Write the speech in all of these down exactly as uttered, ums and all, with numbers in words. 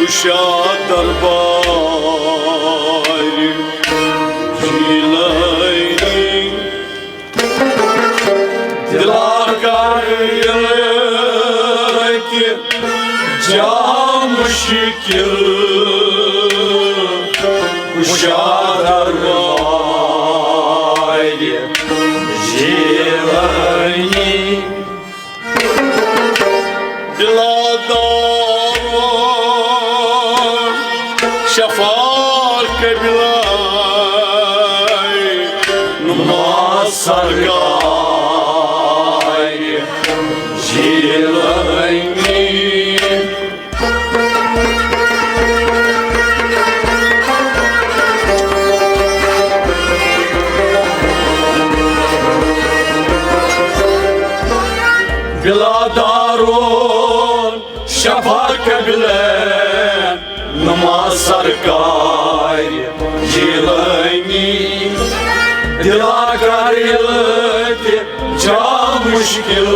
شاہ دربار جیلانی، دلا کر ییٚلہِ تہِ جا مشکل، کشا دربار جیلانی۔ بلا دارو شفا قبلہ نما سرکار جیلانی۔ بلا دارو شفا قبلہ نما سرکار جیلانی، دلا کر ییٚلہِ تہِ جا مشکل،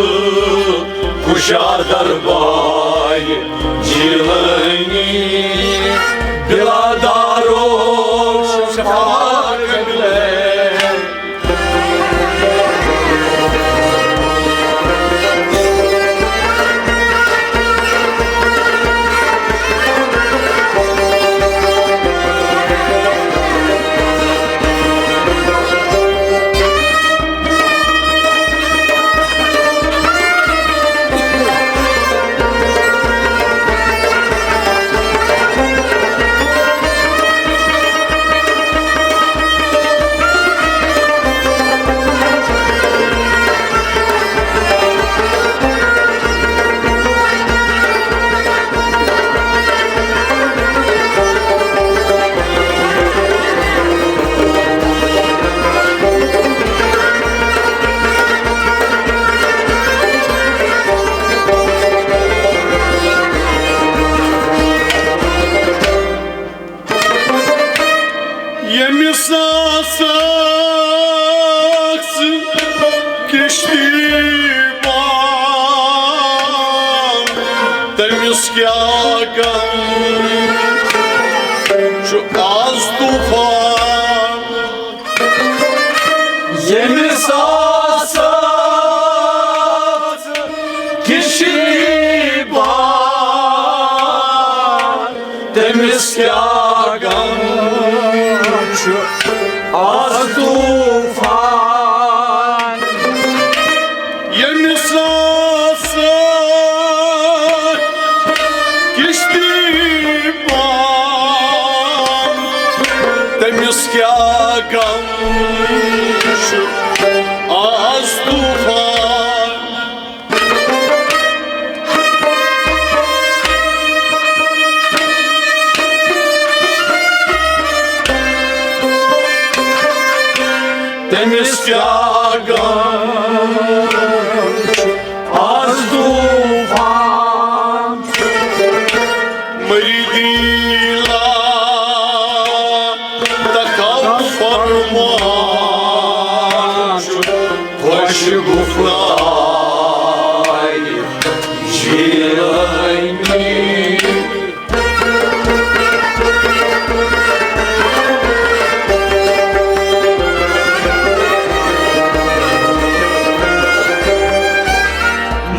کشا دربار جیلانی۔ بلا دارو شفا قبلہ۔ ییٚمہِ ساسَس کِشتی بان، تٔمِس کیٛاہ غم چھُ آز طوفان۔ ییٚمہِ ساسَس کِشتی بان، تٔمِس کیٛاہ غم چھُ آز طوفان۔ ییٚمہِ ساسَس کِشتی بان، تٔمِس کیٛاہ غم چھُ آز طوفان۔ تٔمِس کیٛاہ غم چھُ آز طوفان۔ مریدی لا تخف فرمان چھُ خۄش گفتار جیلانی۔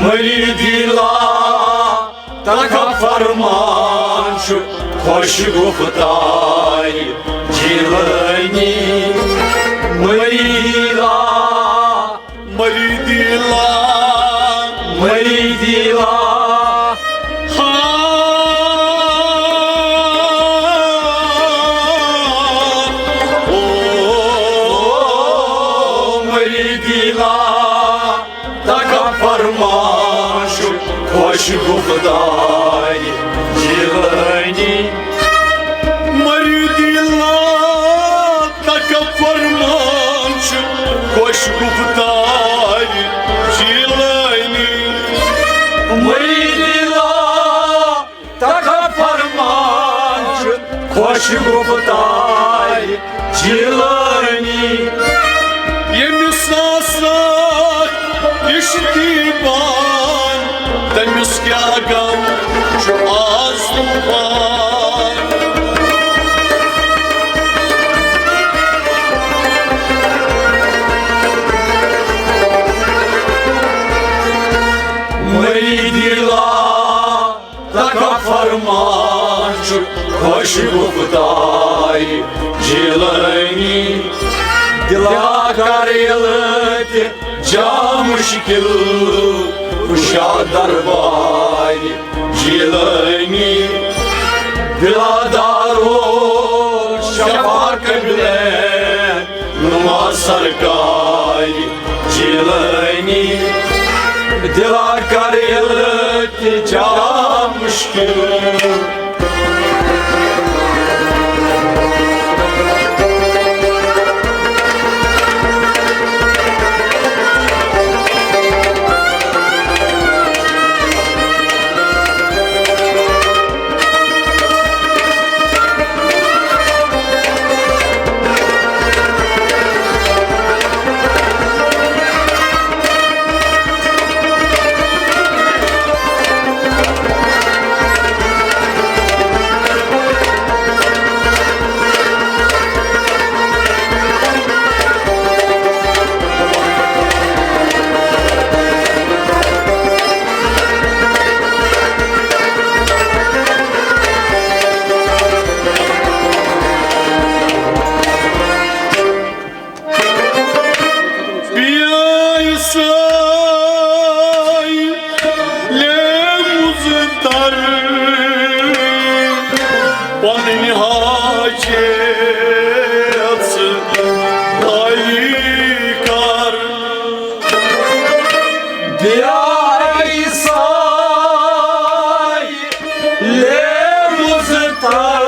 مریدی لا تخف فرمان چھُ خۄش گفتار جیلانی۔ مریدی لا، مریدی لا، مریدی لا۔ ہا، او، مریدی لا۔ تخف فرمان چھُ خۄش گفتار جیلانی۔ مریدی لا تخف فرمان چھُ خۄش گفتار جیلانی۔ مریدی لا تخف فرمان چھُ خۄش گفتار جیلانی۔ ییٚمہِ ساسَس کِشتی بان، تٔمِس کیٛاہ غم چھُ آز طوفان۔ تکا فرمان چھُ خۄش گُفتارِ جیلٲنی۔ دِلا کر ییٚلہِ تہِ جا مُشکِل کُشا دربارِ جیلٲنی۔ دِلا دارو شفا قبلے نما سرکارِ جیلٲنی۔ دِلا کر ییٚلہِ تہِ جا مُشکِل۔ بیٚیہِ آیہِ سۄے لیمٕژ تر پنٕنۍ حاجت علی کر۔ بیٚیہِ آیہِ سۄے لیمٕژ تر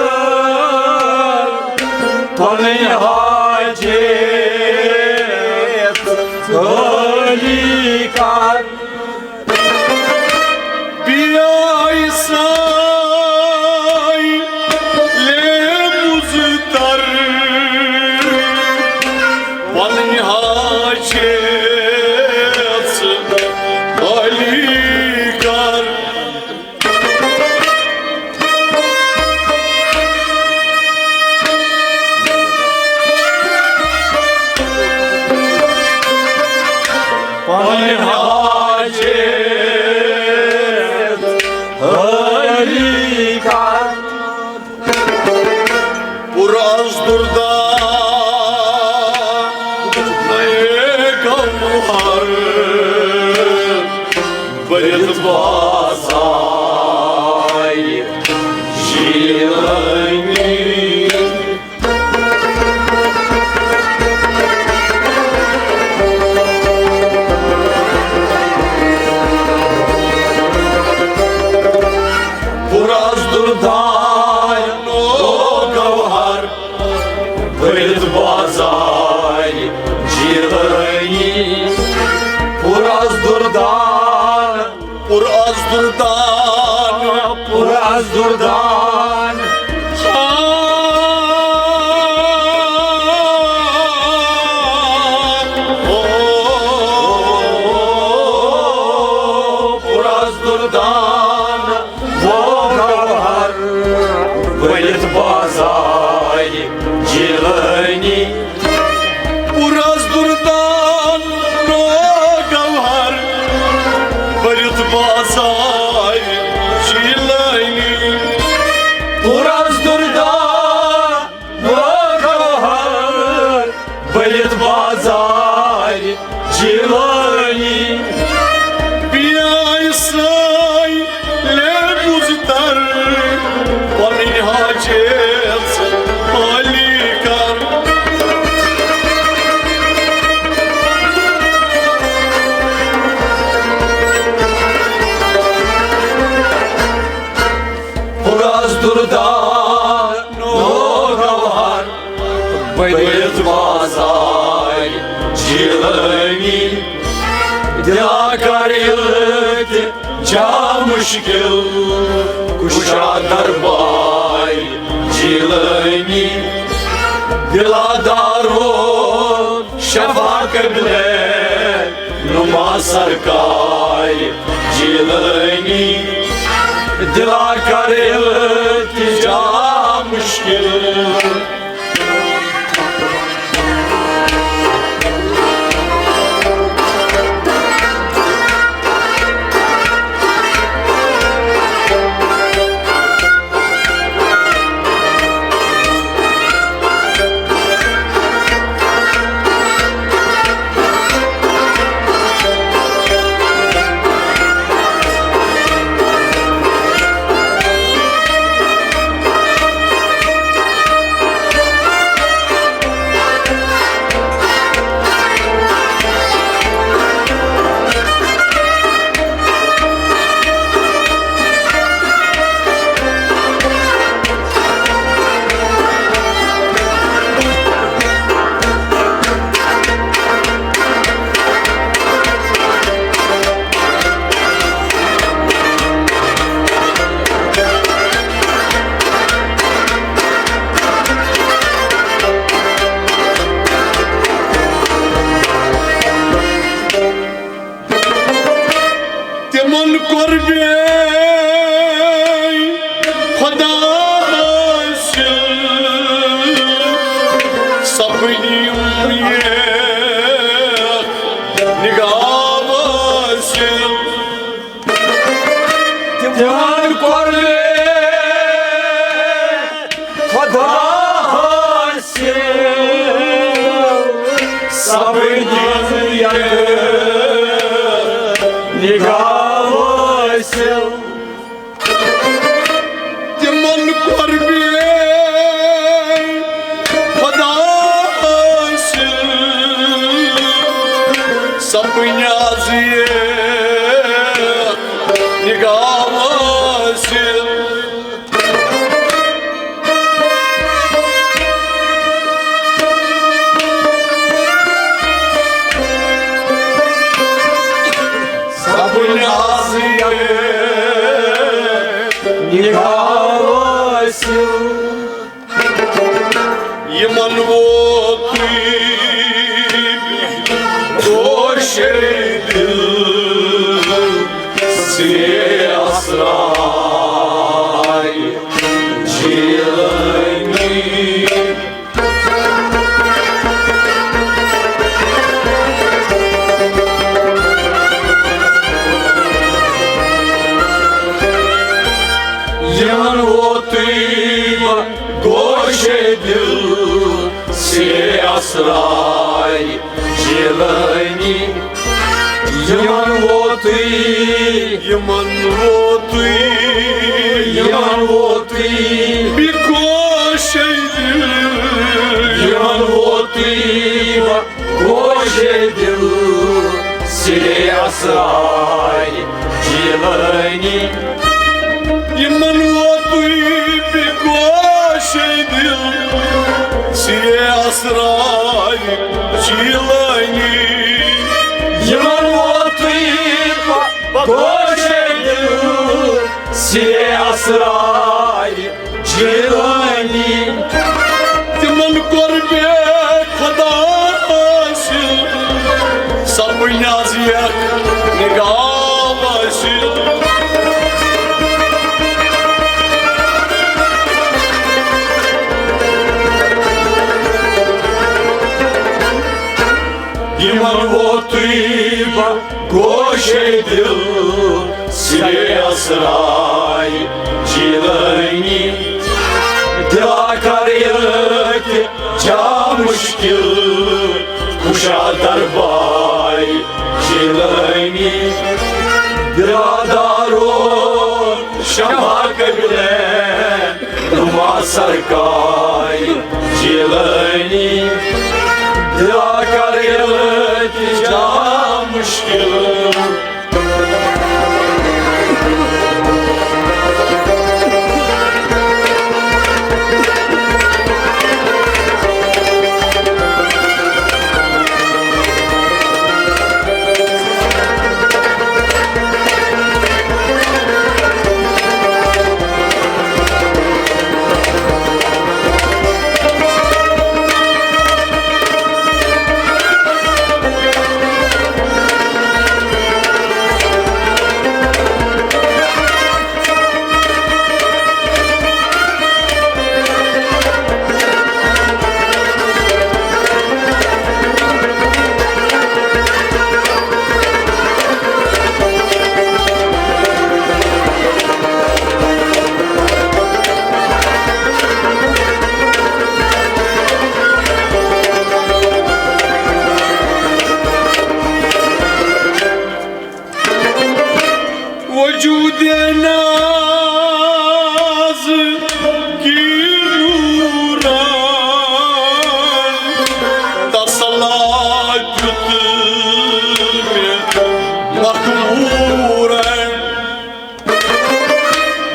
پنٕنۍ حاجت علی کر۔ بیٚیہِ آیہِ سۄے لیمٕژ تر پنٕنۍ حاجت علی کر۔ پنٕنۍ حاجت علی کر۔ پُر از دُردانہٕ گوہر بٔرِتھ بازارِ جیلٲنی۔ پُر از دُردانہٕ گوہر بٔرِتھ بازارِ جیلٲنی۔ پُر از دُردانہٕ، پُر از دُردانہٕ، پُر از دُردانہٕ۔ او، پُر از دُردانہٕ گوہر بٔرِتھ بازارِ جیلٲنی۔ پُر از دُردانہٕ گوہر بٔرِتھ بازارِ جیلٲنی۔ پُر از دُردانہٕ گوہر بٔرِتھ بازارِ جیلٲنی۔ بیٚیہِ آیہِ سۄے لیمٕژ تر پنٕنۍ حاجت علی کر۔ پُر از دُردانہٕ گوہر بٔرِتھ بازارِ جیلٲنی۔ دِلا کر ییٚلہِ تہِ جا مُشکِل کُشا دربارِ جیلٲنی۔ دِلا دارو شفا قبلے نما سرکارِ جیلٲنی۔ دِلا کر ییٚلہِ تہِ جا مُشکِل۔ خدا حٲصِل سپٕدۍ نگاہ وٲصِل۔ تِمن قۄربے خدا حٲصِل سپٕدۍ نگاہ وٲصِل۔ سپٕدۍ نگاہ وٲصِل۔ یِمن ووتُے گوشے دِل سِرے اسرارِ جیلانی۔ یِمن ووتُے گوشے دِل سِرے اسرارِ جیلانی۔ یِمن ووتُے، یِمن ووتُے، یِمن ووتُے بے گوشے دِل۔ یِمن ووتُے گوشے دِل سِرے اسرارِ جیلانی۔ یِمن ووتُے بے گوشے دِل سِرے اسرارِ جیلانی۔ یِمن ووتُے بے گوشے دِل سِرے اسرارِ جیلانی۔ تِمن قۄربے خدا حٲصِل سپٕدۍ نگاہ وٲصِل۔ یِمن ووتُے بے گوشے دِل سِرے اسرارِ جیلانی۔ دِلا کر ییٚلہِ تہِ جا مُشکِل کُشا دربارِ جیلانی۔ دِلا دارو شفا قبلے نما سرکارِ جیلانی۔ دِلا کر ییٚلہِ تہِ جا مُشکِل۔ وجود ناز کی نوران تسلا دیت مےٚ مخمورن۔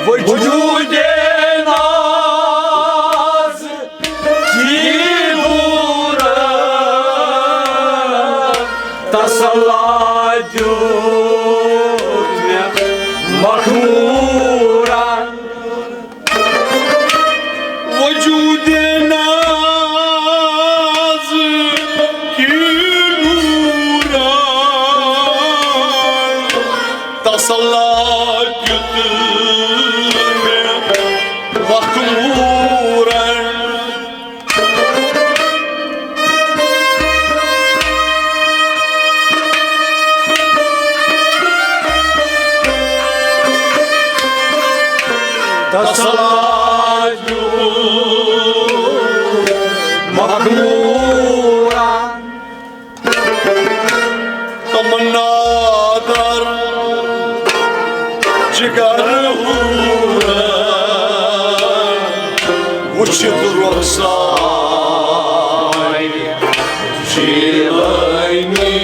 وجود ناز کی نورن تسلا دیت مےٚ مخمورن۔ وجود ناز کی نورن تسلا دیت مےٚ تسلا دیُت مخمورن۔ تمنا در جگر ہورن، وچھِتھ رۄخسار جیلانی۔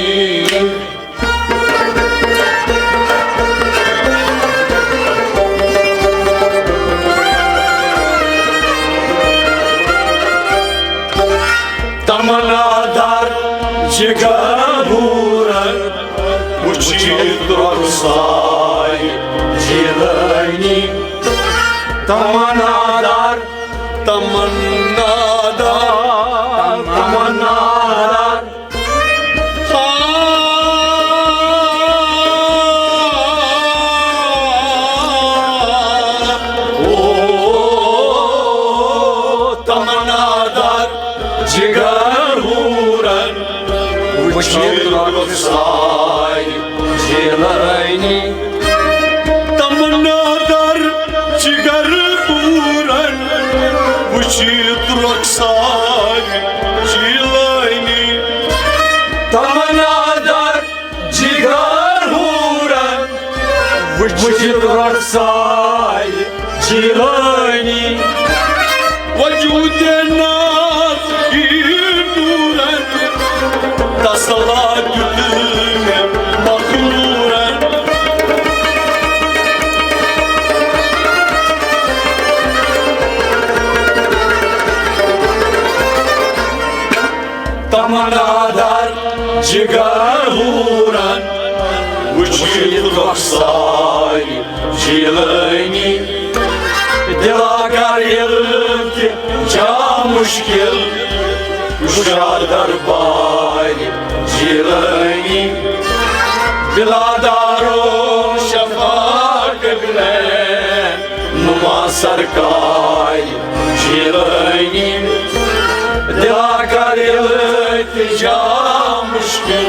تمنا در جگر ہورن، وچھِتھ رۄخسار جیلانی۔ تمنا در، تمنا در، تمنا در۔ تمنا در جگر ہورن، وچھِتھ رۄخسار جیلانی۔ تمنا در جگر ہورن، وچھِتھ رۄخسار جیلانی۔ تمنا در جگر ہورن، وچھِتھ رۄخسار جیلانی۔ وجود ناز کی نورن، تسلا دیُت مےٚ مخمورن۔ تمنا در جگر ہورن، وچھِتھ رۄخسار جیلانی۔ دلا کر التجا مشکل، کشا دربار جیلانی۔ بلا دار و شفا قبلہ نما سرکار جیلانی۔ دلا کر التجا مشکل۔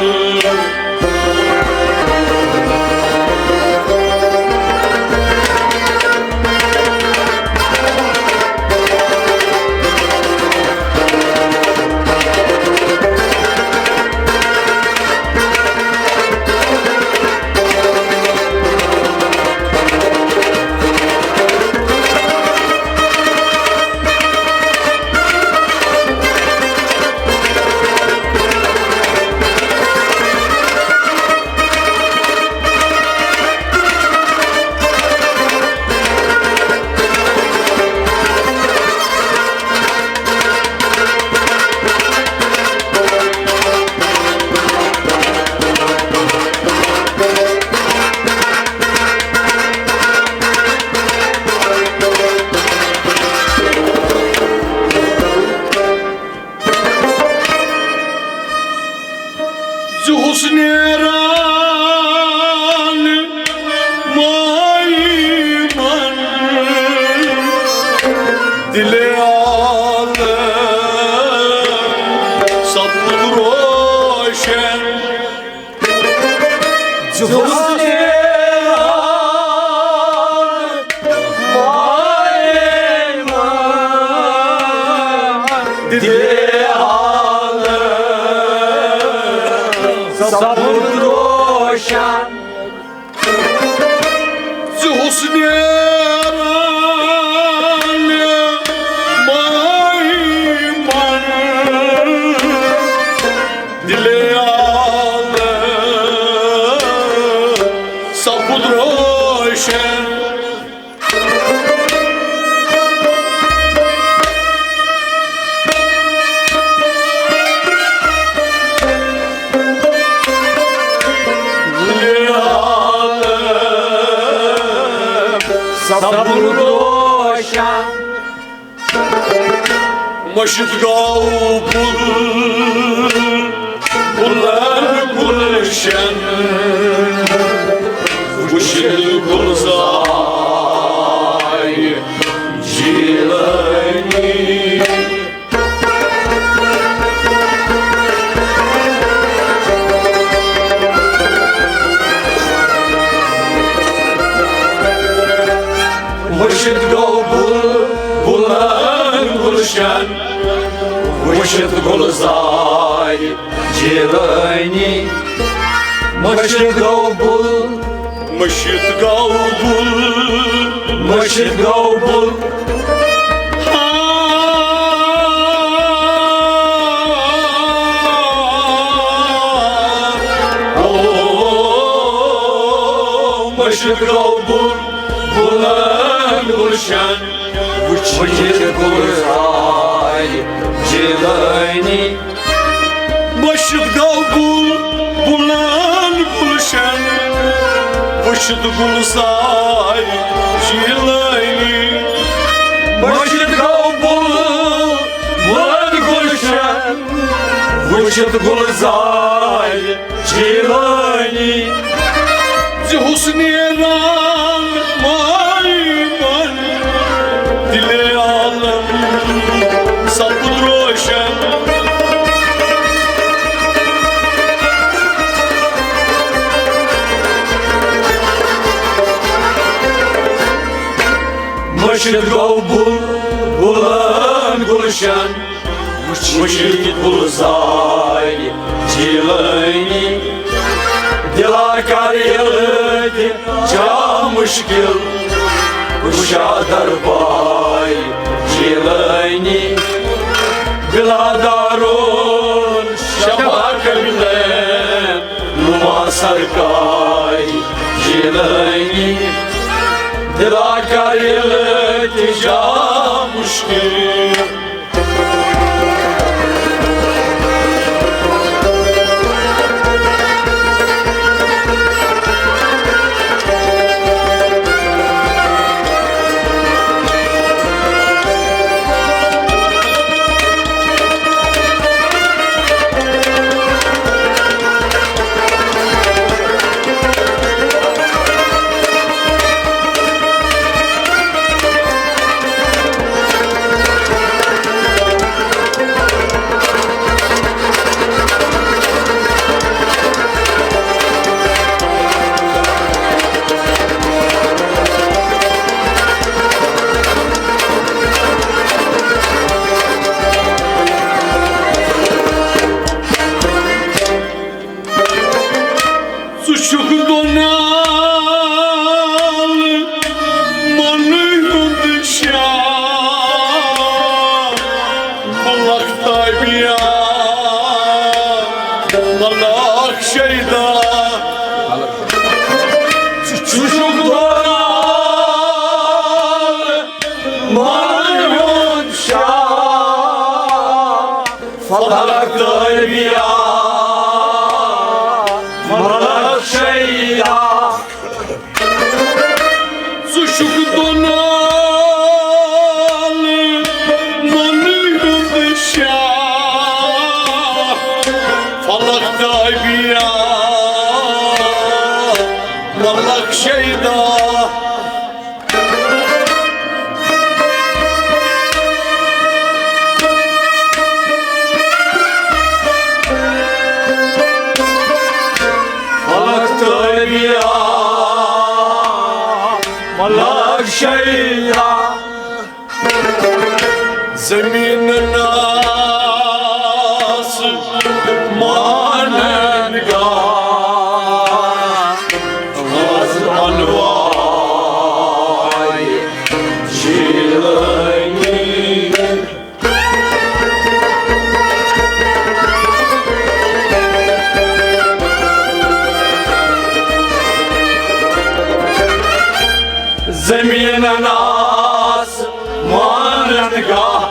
زِ حسن نیران مائی من دل عالم سپُد روشن۔ زِ حسن نیران مائی من دل عالم سپُد روشن۔ زِ حسن نیران مائی من دل عالم سپُد روشن۔ سپُد روشن۔ مٔشِتھ گوٚو بُل بُلن گُلشن، وُچھِتھ گُلزار جیلانی۔ مٔشِتھ گوٚو بُل، بُلن گُلشن، وٕچھِتھ گُلزارِ جیلٲنی۔ مٔشِتھ گوٚو بُل، مٔشِتھ گوٚو بُل، مٔشِتھ گوٚو بُل۔ او، مٔشِتھ گوٚو بُل، بُلن گُلشن، وٕچھِتھ گُلزارِ جیلٲنی۔ مٔشِتھ گوٚو بُل، بُلن گُلشن، وٕچھِتھ گُلزارِ جیلٲنی۔ مٔشِتھ گوٚو بُل، بُلن گُلشن، وٕچھِتھ گُلزارِ جیلٲنی۔ زِ حُسنِ رنگ ماے من دِلِ عالم سپُد روشن۔ مٔشِتھ گوٚو بُل، بُلن گُلشن، وٕچھِتھ گُلزارِ جیلٲنی۔ دِلا کر ییٚلہِ تہِ جا مُشکِل، کُشا دربارِ جیلٲنی۔ بِلا دارُل شفا کبلین نما سرکارِ جیلٲنی۔ دِلا کر ییٚلہِ تہِ جا مُشکِل۔ ژٕ چھُکھ دۄنال منہٕ ہُنٛد شاہ، ملک تابیا، ملک شیدا۔ ژٕ چھُکھ دۄنال منہٕ ہُنٛد شاہ، فلک تابیا، ملک شیدا۔ ژٕ چھُکھ دۄنال منہٕ ہُنٛد شاہ، فلک تابیا، ملک شیدا۔ فلک تابیا، ملک شیدا۔ زمین ناس مانن گاہ، از انواع جیلانی۔ زمینن آس مانن گاہ،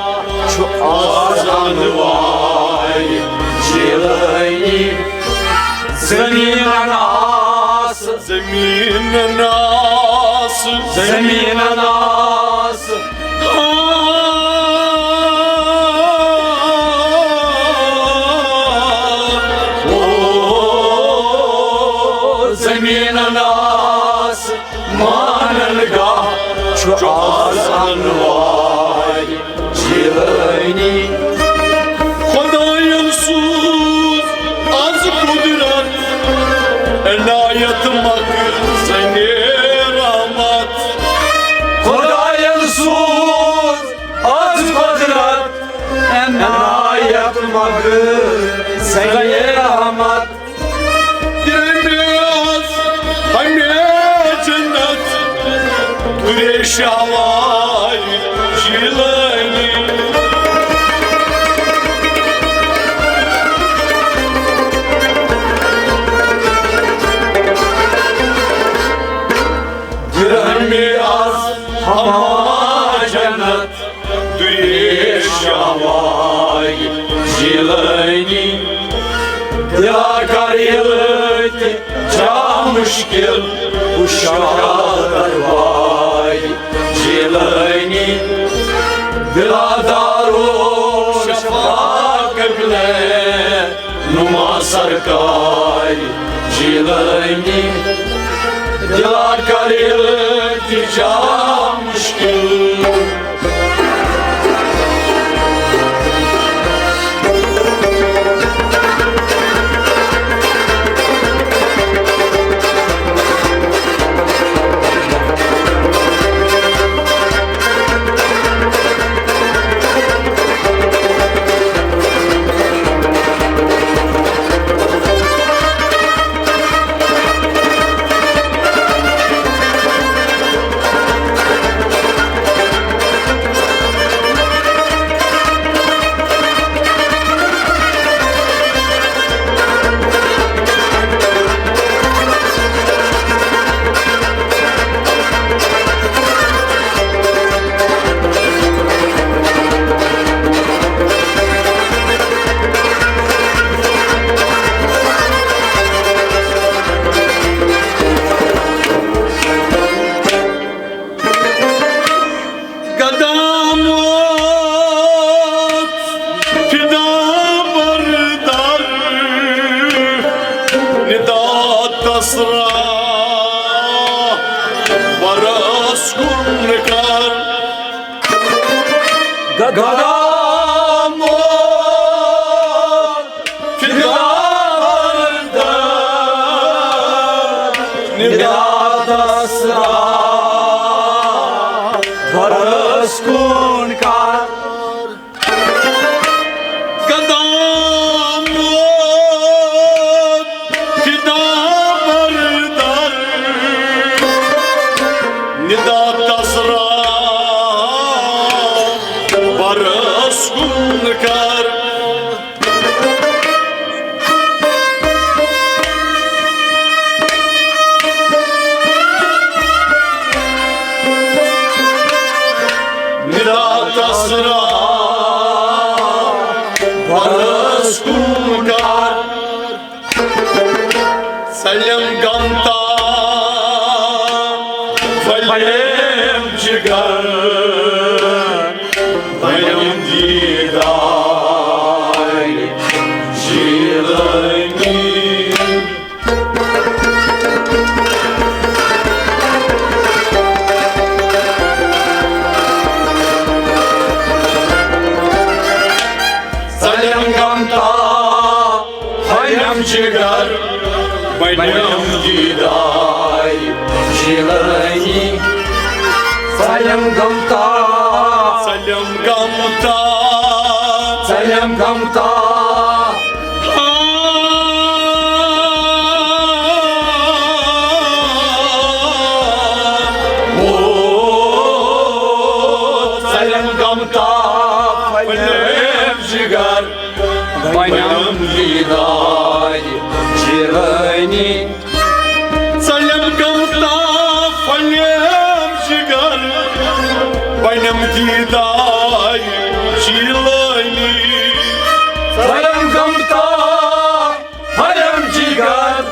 چھُ آز انواع جیلانی۔ زمینن آس، زمینن آس، زمینن آس۔ او زمینن آس مانن گاہ، چھُ آز انواع جیلانی۔ خداین سوز از قدرت، عنایت مگر زنے رحمت۔ خداین عنایت مگر سید احمد۔ رمیز ہمیں جنت گریش آوائی جیلانی۔ رمیز ہما جنت دریش شاوای جیلانی، دلا کر التجا مشکل کشا دروای جیلانی، دلا دارو شفا قبلہ نما سرکار جیلانی، دلا کر التجا مشکل۔ قدامت فدا بردار، ندا تسرا برس کن کار۔ قدامت فدا بردار، ندا تسرا برس کن کار۔ قدامت فدا بردار، ندا تسرا برس کن کار۔ ندا تسرا برس کن کار۔ سلم گمتا فلم جگر، فلم دیدار جیلانی۔ سلم گمتا فلم جگر، بنم دیدار جیلانی۔ سلم گمتا، سلم گمتا، سلم گمتا۔ سلم گمتا فلم جگر، بنم دیدار جیلانی۔ سلم گمتا فلم جگر، بنم دیدار جیلانی۔ سلم گمتا فلم جگر،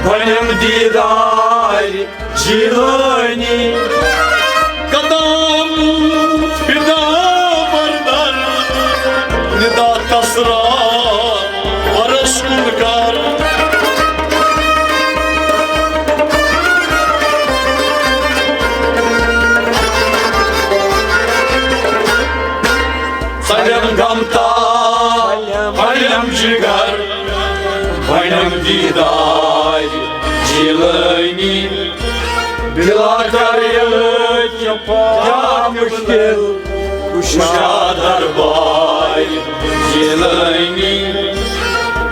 بنم دیدار جیلانی۔ قدم فدا بردار، ندا تسرا برس کن کار۔ سلم گمتا فلم جگر، بنم دیدار جیلانی۔ دلا کر التجا مشکل کشا دربار جیلانی،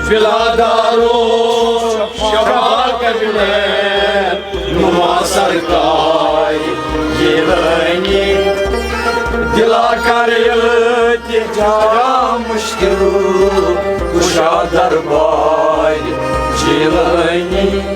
بلا دارو شفاعت نما سرکار جیلانی، دلا کر التجا مشکل کشا دربار جیلانی۔